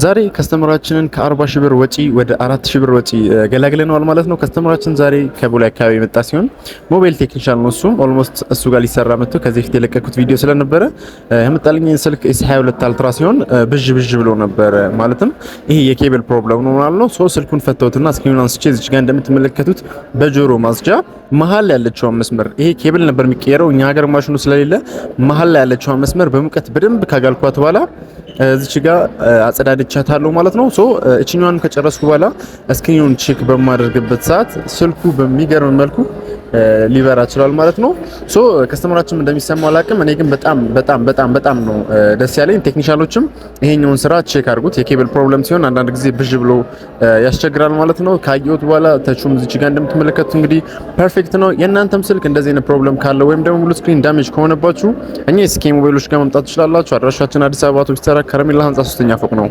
ዛሬ customer ኣችንን ከ40 ሺህ ብር ወጪ ወደ 4 ሺህ ብር ወጪ ገላግለነዋል ማለት ነው። Customer ኣችን ዛሬ ከቦሌ አካባቢ የመጣ ሲሆን mobile technician ነው። እሱም almost እሱ ጋር ሊሰራ መጥቶ ከዚህ በፊት የለቀኩት ቪዲዮ ስለነበረ ያመጣልኝ ስልክ S22 Ultra ሲሆን ብዥ ብዥ ብሎ ነበረ። ማለትም ይሄ የ cable problem ነው ማለት ነው። So ስልኩን ፈተውትና screen ኑን አንስቼ እዚች ጋር እንደምትመለከቱት በጆሮ ማጽጃ መሀል ያለችውን መስመር፣ ይሄ ኬብል ነበር የሚቀየረው፣ እኛ ሀገር ማሽኑ ስለሌለ መሀል ላይ ያለችውን መስመር በሙቀት በደንብ ካጋልኳት በኋላ እዚች ጋር አጸዳድቻታለሁ ማለት ነው። So እችኛዋን ከጨረስኩ በኋላ screen ኑን check በማደርግበት ሰዓት ስልኩ በሚገርም መልኩ ሊበራ ችሏል ማለት ነው። So customer ኣችን እንደሚሰማው አላውቅም። እኔ ግን በጣም በጣም በጣም በጣም ነው ደስ ያለኝ። Technician ኦችም ይሄኛውን ስራ check አድርጉት። የ cable problem ሲሆን አንዳንድ ጊዜ ብዥ ብሎ ያስቸግራል ማለት ነው። ካየሁት በኋላ touch ኡም እዚች ጋር እንደምትመለከቱት እንግዲህ perfect ነው። የእናንተም ስልክ እንደዚህ አይነት problem ካለው ወይም ደግሞ ሙሉ screen damage ከሆነባችሁ እኛ SK ሞባይሎች ጋር መምጣት ትችላላችሁ። አድራሻችን አዲስ አበባ አውቶቡስ ተራ ከረሜላ ህንጻ ሶስተኛ ፎቅ ነው።